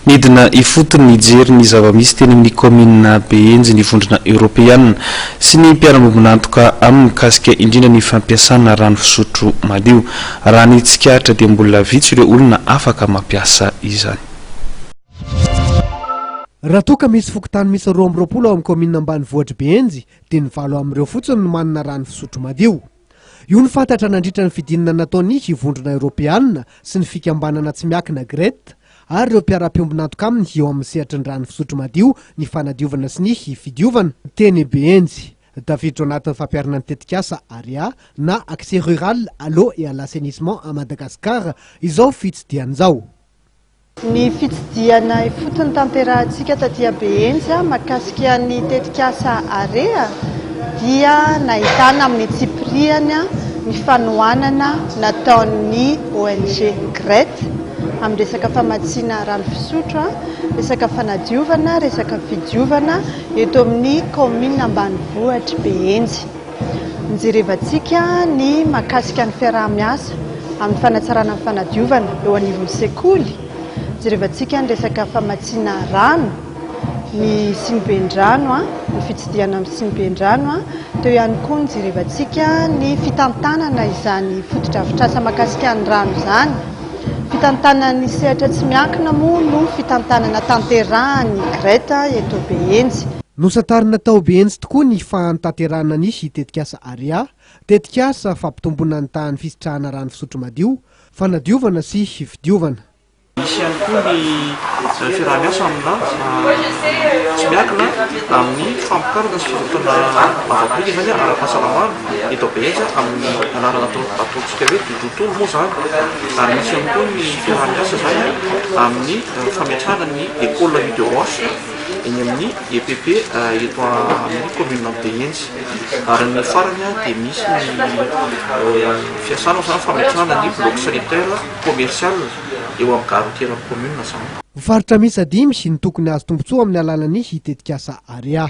Nidina ifotony nijery ny zava-misy teny amin'ny kaominina Behenjy ny Vondrona Eoropeanina sy ny mpiara-miombon'antoka aminy mikasika indrindra ny fampiasana rano fisotro madio. Raha ny tsikaritra dia mbola vitsy ireo olona afaka mampiasa izany. Raha toa ka misy fokontany miisa 22 ao amin'ny kaominina ambanivohitr'i Behenjy dia ny valo amin'ireo fotsiny no manana rano fisotro madio. Io no fantatra nandritra ny fidinana nataon'ny Vondrona Eoropeanina sy ny fikambanana tsy miankina GRET ary ireo mpiara-piombon'antoka aminy eo amin'ny sehatry ny rano fisotro madio, ny fanadiovana sy ny fidiovana, teny Behenjy. Tafiditra ao anatin'ny fampiharana ny tetikasa AREA na Accès Rural à l'eau et à l'assainissement à Madagascar izao fitsidihana izao. Ny fitsidihana ifotony tanterahantsika taty Behenjy mahakasika ny tetikasa AREA dia nahitana amin'ny tsipiriany ny fanohanana nataon'ny ONG GRET amin'ny resaka famatsiana rano fisotro, resaka fanadiovana, resaka fidiovana eto amin'ny kaominina ambanivohitr'i Behenjy. Nijerevantsika ny mahakasika ny fiaraha-miasa amin'ny fanatsarana ny fanadiovana eo anivon'ny sekoly. Nijerevantsika ny resaka famatsiana rano, ny siniben-drano, ny fitsidihana amin'ny siniben-drano. Teo ihany koa nijerevantsika ny fitantanana izany fotodrafitrasa mahakasika ny rano izany. Fitantanan'ny sehatra tsy miankina moa no fitantanana tanterahan'ny GRET eto Behenjy. Nosantarina tao Behenjy tokoa ny fahantanterahana ny tetikasa Area, tetikasa fampitomboana ny tahan'ny fisitrahana rano fisotro madio, fanadiovana sy fidiovana. Misy ihany koa ny fiaraha-miasa amina tsy miankina amin'ny famokarana sy fivarotana ava-bika izany ara-pahasalamana eto Behenjy amin'ny anarana ataontsika hoe Dodotoly moa izany ary misy ihany koa ny fiaraha-miasa izany amin'ny fametrahana ny école Nuit de Roche eny amin'ny EPP eto amin'ny commune Behenjy ary ny farany dia misy ny fiasana izany fametrahana ny bloc sanitaire commercial eo amin'ny gare routière commune izany. Faritra miisa dimy no tokony hahazo tombontsoa amin'ny alalan'ny tetikasa Area.